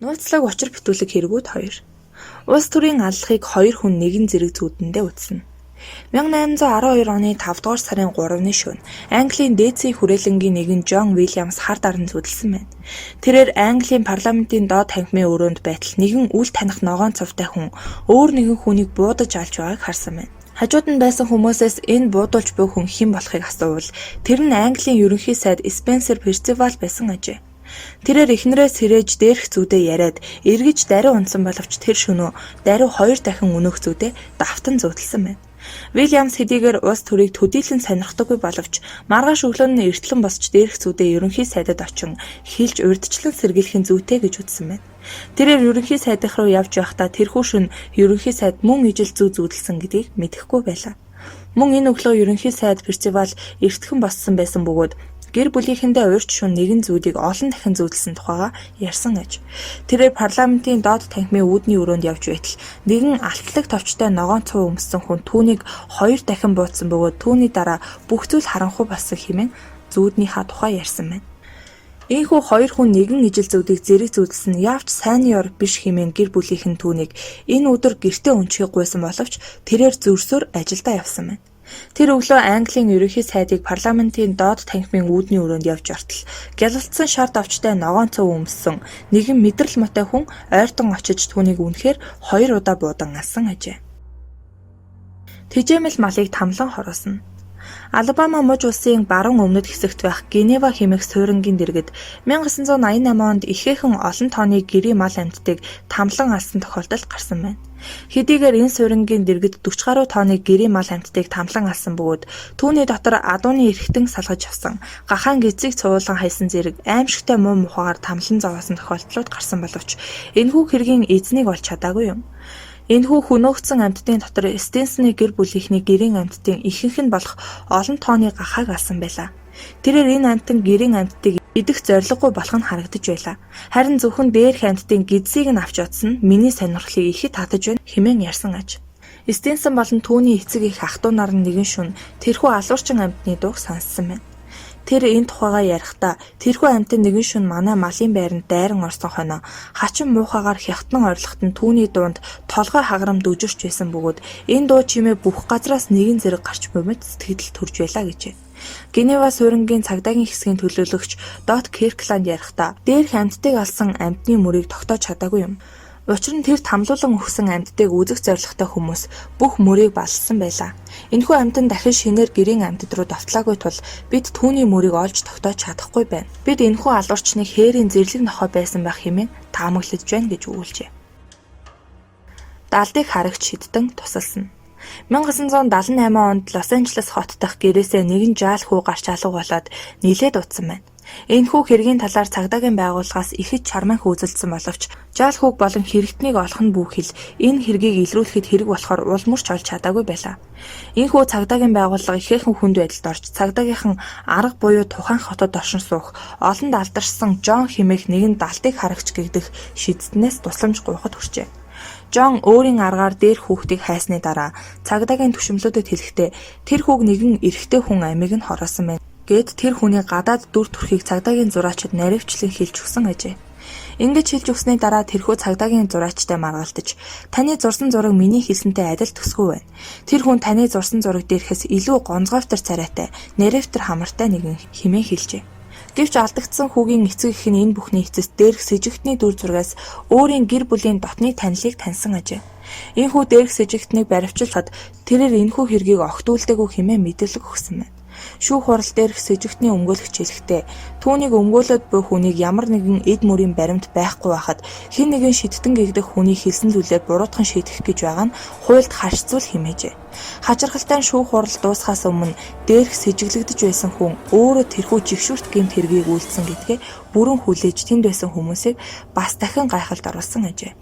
Нууцлаг учир битүүлэг хэрэгүүд хоёр. Улс төрийн аллахыг хоёр хүн нэгэн зэрэг зүүдэндээ үзсэн. 1812 оны 5 дугаар сарын 3-ны шөнө Английн дээдсийн хүрээлэнгийн нэгэн Жон Уильямс хар даран зүүдэлсэн байна. Тэрээр Английн парламентын доод танхимын өрөөнд байтал нэгэн үл таних ногоон цувтай хүн өөр нэгэн хүнийг буудаж алж байгааг харсан байна. Хажууд нь байсан хүмүүсээс энэ буудуулж буй хүн хэн болохыг асуувал тэр нь Английн ерөнхий сайд Спенсер Персивал байсан ажээ. Тэрээр эхнэрээ сэрээж дээрх зүүдээ яриад эргэж даруй унтсан боловч тэр шөнөө даруй хоёр дахин өнөөх зүүдээ давтан зүүдэлсэн байна. Уильямс хэдийгээр улс төрийг төдийлөн сонирхдаггүй боловч маргааш өглөө нь эртлэн босч дээрх зүүдээ ерөнхий сайдад очин хэлж урьдчилан сэргийлэх нь зүйтэй гэж үзсэн байна. Тэрээр ерөнхий сайдынх руу явж байхдаа тэрхүү шөнө ерөнхий сайд мөн ижил зүү зүүдэлсэн гэдгийг мэдэхгүй байлаа. Мөн энэ өглөө ерөнхий сайд Персивал эртхэн боссон байсан бөгөөд гэр бүлийнхэндээ урьд шөнө нэгэн зүүдийг олон дахин зүүдэлсэн тухайгаа ярьсан аж. Тэрээр парламентын доод танхимын үүдний өрөөнд явж байтал нэгэн алтлаг товчтой ногоон цуу өмссөн хүн түүнийг хоёр дахин буудсан бөгөөд түүний дараа бүх зүйл харанхуй болсон хэмээн зүүднийхаа тухай ярьсан байна. Ийнхүү хоёр хүн нэгэн ижил зүүдийг зэрэг зүүдэлсэн нь яавч сайн ёр биш хэмээн гэр бүлийнх нь түүнийг энэ өдөр гэртээ өнчхийг гуйсан боловч тэрээр зөрсөөр ажилдаа явсан байна. Тэр өглөө Английн ерөнхий сайдыг парламентын доод танхимын үүдний өрөөнд явж ортол гялалзсан шар товчтой ногоон цув өмссөн нэгэн мэдрэл муутай хүн ойртон очиж түүнийг үнэхээр хоёр удаа буудан алсан ажээ. Тэжээмэл малыг тамлан хороосно. Алабама муж улсын баруун өмнөд хэсэгт байх Генева хэмээх суурингийн дэргэд 1988 онд ихээхэн олон тооны гэрийн мал амьтдыг тамлан алсан тохиолдол гарсан байна. Хэдийгээр энэ суурингийн дэргэд 40 гаруй тооны гэрийн мал амьтдыг тамлан алсан бөгөөд түүний дотор адууны эрхтэн салгаж авсан, гахаан гэзийг цувуулан хаясан зэрэг аймшигтай муу мухагаар тамлан зовоосон тохиолдлууд гарсан боловч энэхүү хэргийн эзнийг олж чадаагүй юм. Энэхүү хөнөөгдсөн амьтдын дотор Стенсоны гэр бүлийнхний гэрийн амьтдын ихэнх нь болох олон тооны гахааг алсан байлаа. Тэрээр энэ амьтан гэрийн амьтдыг идэх зорилгогүй болох нь харагдаж байлаа. Харин зөвхөн дээрх амьтдын гэдэсийг нь авч одсон нь миний сонирхлыг ихэд татаж байна хэмээн ярьсан аж. Стенсон болон түүний эцэг эх ах дүү нар нь нэгэн шөнө тэрхүү алуурчин амьтны дууг сонссон байна. Тэр энэ тухайгаа ярихдаа тэрхүү амьтан нэгэн шөнө манай малын байранд дайран орсон хойноо хачин муухайгаар хягтан орилоход нь түүний дуунд толгой хагарам дүжирч байсан бөгөөд энэ дуу чимээ бүх газраас нэгэн зэрэг гарч бумид сэтгэгдэл төрж байлаа гэжээ. Генева суурингийн цагдаагийн хэсгийн төлөөлөгч Дот Киркланд ярихдаа дээрх амьтдыг алсан амьтны мөрийг тогтоож чадаагүй юм. Учир нь тэр тамлуулан өгсөн амьтдыг үзэх зорилготой хүмүүс бүх мөрийг баллсан байлаа. Энэхүү амьтан дахин шинээр гэрийн амьтад руу довтлоогүй тул бид түүний мөрийг олж тогтоож чадахгүй байна. Бид энэхүү алуурчныг хээрийн зэрлэг нохой байсан байх хэмээн таамаглаж байна гэж өгүүлжээ. Далдыг харагч шидтэн тусалсан. 1978 онд Лос Анжелес хот дахь гэрээсээ нэгэн жаал хүү гарч алга болоод нэлээд удсан байна. Энэхүү хэргийн талаар цагдаагийн байгууллагаас ихэд чармайн хөөцөлдсөн боловч жаал хүүг болон хэрэгтнийг олох нь бүхэл энэ хэргийг илрүүлэхэд хэрэг болохоор улмөрч олж чадаагүй байлаа. Энэхүү цагдаагийн байгууллага ихээхэн хүнд байдалд орж цагдаагийнхан арга буюу тухайн хотод оршин суух олонд алдаршсан Жон хэмээх нэгэн далтыг харагч гэгдэх шидтэнээс тусламж гуйхад хүрчээ. Жон өөрийн аргаар дээр хүүхдийг хайсны дараа цагдаагийн түшимлүүдэд хэлэхдээ тэр хүүг нэгэн эрэгтэй хүн амийг нь хороосон байна гээд тэр хүний гадаад дүр төрхийг цагдаагийн зураачид наривчлан хэлж өгсөн ажээ. Ингэж хэлж өгсөний дараа тэрхүү цагдаагийн зураачтай маргалдаж таны зурсан зураг миний хэлсэнтэй адил төсгүй байна. Тэр хүн таны зурсан зураг дээрхээс илүү гонзгойвтар царайтай, наривтар хамартай нэгэн хэмээн хэлжээ. Гэвч алдагдсан хүүгийн эцэг эх нь энэ бүхний эцэст дээрх сэжигтний дүр зургаас өөрийн гэр бүлийн дотны танилыг таньсан ажээ. Энэхүү дээрх сэжигтнийг баривчилж тэрээр энэхүү хэргийг огт үлдээгүй хэмээн мэдээлэл өгсөн байна. Шүүх хурал дээрх сэжигтний өмгөөлөгч хэлэхдээ түүнийг өмгөөлөөд буй хүнийг ямар нэгэн эд мөрийн баримт байхгүй байхад хэн нэгэн шидтэн гэгдэх хүний хэлсэн зүйлээр буруутхан шийдэх гэж байгаа нь хуульд харш зүйл хэмээжээ. Хачирхалтай нь шүүх хурал дуусахаас өмнө дээрх сэжиглэгдэж байсан хүн өөрөө тэрхүү жигшүүрт гэмт хэргийг үйлдсэн гэдгээ бүрэн хүлээж тэнд байсан хүмүүсийг бас дахин гайхалд оруулсан ажээ.